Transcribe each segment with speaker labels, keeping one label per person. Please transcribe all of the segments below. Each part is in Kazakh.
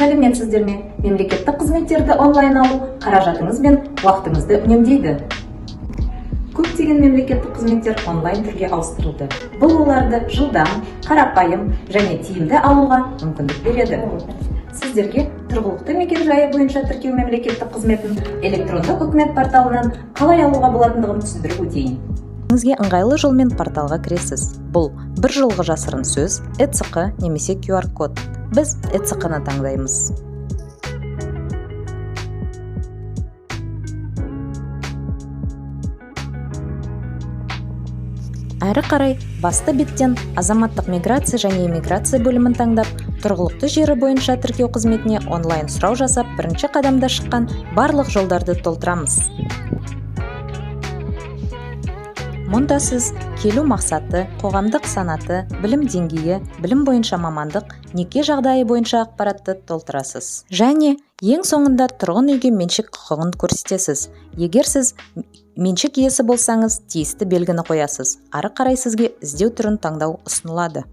Speaker 1: Сәлеметсіздер ме? Мемлекеттік қызметтерді онлайн алу қаражатыңыз бен уақытыңызды үнемдейді. Көптеген мемлекеттік қызметтер онлайн түрге ауыстырылды. Бұл оларды жылдам, қарапайым және тиімді алуға мүмкіндік береді. Сіздерге тұрғылықты мекенжайы бойынша тіркеу мемлекеттік қызметін электрондық үкімет порталынан қалай алуға болатындығын түсіндіріп өтейін. Өзіңізге ыңғайлы жолмен порталға кіресіз. Бұл бір жолғы жасырын сөз, ЭЦҚ немесе QR код. Біз ЭЦҚ-ны таңдаймыз. Әрі қарай басты беттен азаматтық миграция және иммиграция бөлімін таңдап, тұрғылықты жері бойынша тіркеу қызметіне онлайн сұрау жасап, бірінші қадамда шыққан барлық жолдарды толтырамыз. Мұнда сіз келу мақсаты, қоғамдық санаты, білім деңгейі, білім бойынша мамандық, неке жағдайы бойынша ақпаратты толтырасыз. Және ең соңында тұрғын үйге меншік құқығын көрсетесіз. Егер сіз меншік иесі болсаңыз, тиісті белгіні қоясыз. Ары қарай сізге іздеу түрін таңдау ұсынылады.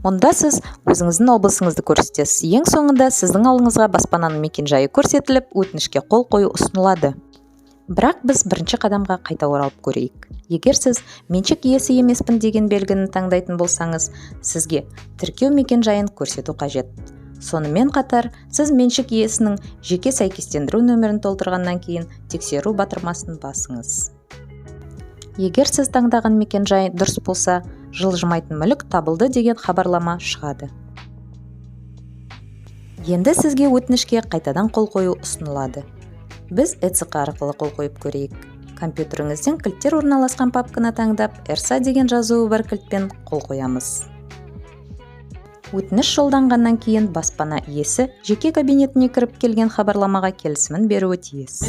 Speaker 1: Мұнда сіз өзіңіздің облысыңызды көрсетесіз. Ең соңында сіздің алдыңызға баспананың мекенжайы көрсетіліп, өтінішке қол қою ұсынылады. Бірақ біз бірінші қадамға қайта оралып көрейік. Егер сіз меншік иесі емеспін деген белгіні таңдайтын болсаңыз, сізге тіркеу мекенжайын көрсету қажет. Сонымен қатар, сіз меншік иесінің жеке сәйкестендіру нөмірін толтырғаннан кейін тексеру батырмасын басыңыз. Егер сіз таңдаған мекенжай дұрыс болса, жылжымайтын мүлік табылды деген хабарлама шығады. Енді сізге өтінішке қайтадан қол қою ұсынылады. Біз ЭЦҚ арқылы қол қойып көрейік. Компьютеріңізден кілттер орналасқан папканы таңдап, RSA деген жазуы бар кілтпен қол қоямыз. Өтініш жолданғаннан кейін баспана иесі жеке кабинетіне кіріп келген хабарламаға келісімін беруі тиіс.